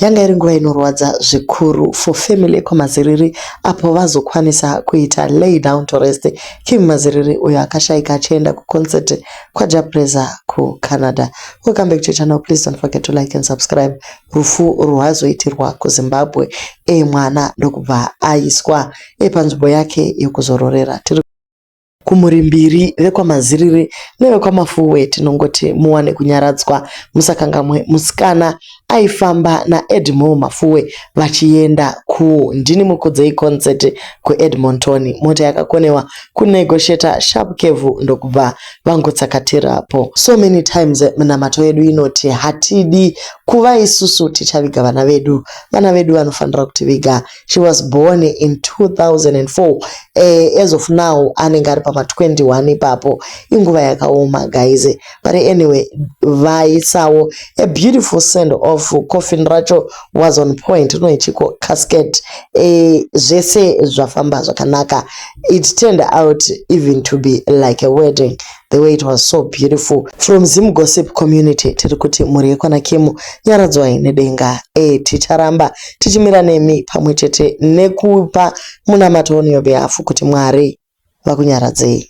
Yanga iri nguva inorwadza zvikuru for family yekwaMaziriri apo vazokwanisa kuita lay down to rest Kim Maziriri uyo akashaika achienda kuconcert kwaJah Prayzah kuCanada. Welcome back to your channel. Please don't forget to like and subscribe. Rufu rwazoitirwa kuZimbabwe mwana ndokubva aiswa panzvimbo yake yekuzororera. Tiri kumhuri mbiri vekwaMaziriri nevekwamafuwe tinongoti muwane kunyaradzwa musakangamwe musikana aifamba naEdmore Mafuwe vachienda kuNdini Mukudzei concert kuEdmonton. Mota yakakonewa kunegotiata sharp curve ndokubva vangotsakatirapo. So many times minamato yedu inoti hatidi kuva isusu tichaviga vana vedu. Vana vedu vanofanira kutiviga. She was born in 2004. As of now anenge ari pama 21 ipapo. Inguva yakaoma guys. But anyway, vaisawo a beautiful send off. Coffin racho was on point. Rinoichiko casket. Zvese zvafamba zvakanaka. It turned out even to be like a wedding. The way it was so beautiful. From Zim Gossip community tiri kuti mhuri yekwana Kim nyaradzwai nedenga. Ticharamba tichimira nemi pamwe chete nekupa munamato on your behalf kuti Mwari vakunyaradzei.